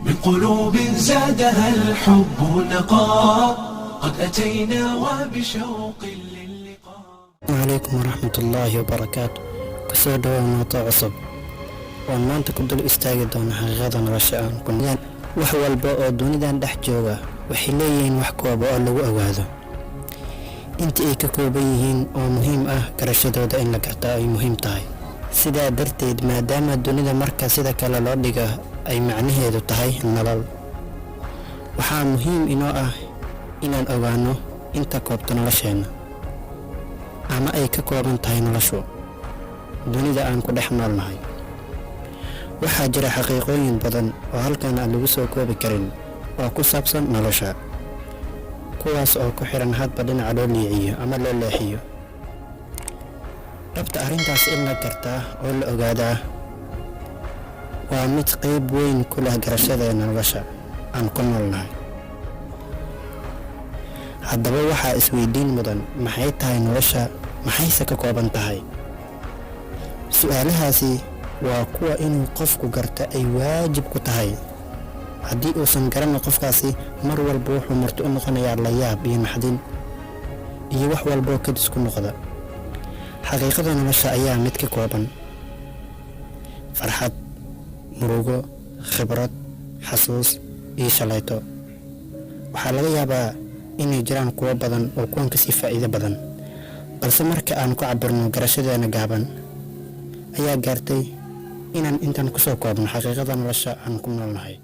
من قلوب زادها الحب نقاء، قد أتينا وبشوق للقاء. Calaykum waraxmatullaahi wabarakaatu. Kusoo dhawaa mowduuc cusub waan maanta ku dul istaagi doona xaqiiqada nolosha aan ku wax walba oo dunidan dhex jooga waxay leeyihiin wax kooba oo lagu ogaado inta ay ka kooban yihiin, oo muhiim ah garashadooda in la gartaa ay muhiim tahay. Sidaa darteed, maadaama dunida marka sida kale loo dhiga ay macnaheedu tahay nolol, waxaa muhiim inoo ah inaan ogaano inta koobta nolosheenna ama ay ka kooban tahay noloshu dunida aan ku dhex noolnahay. Waxaa jira xaqiiqooyin badan oo halkan aan lagu soo koobi karin oo ku saabsan nolosha, kuwaas oo ku xiran hadba dhinaca loo liiciyo ama loo leexiyo. Dhabta arrintaas in la gartaa oo la ogaadaa waa mid qayb weyn ku leh garashadeena nolosha aan ku noolnahay. Haddaba, waxaa isweydiin mudan: maxay tahay nolosha? Maxayse ka kooban tahay? Su-aalahaasi waa kuwa inuu qofku garta ay waajib ku tahay. Haddii uusan garanin qofkaasi, mar walba wuxuu marti u noqonayaa layaab iyo naxdin iyo wax walboo kadis ku noqda. Xaqiiqada nolosha ayaa mid ka kooban farxad, murugo, khibrad, xasuus iyo shalayto. Waxaa laga yaabaa inay jiraan kuwo badan oo kuwan kasii faa'iido badan, balse marka aan ku cabirno garashadeena gaaban ayaa gaartay inaan intaan kusoo koobno xaqiiqada nolosha aan ku noolnahay.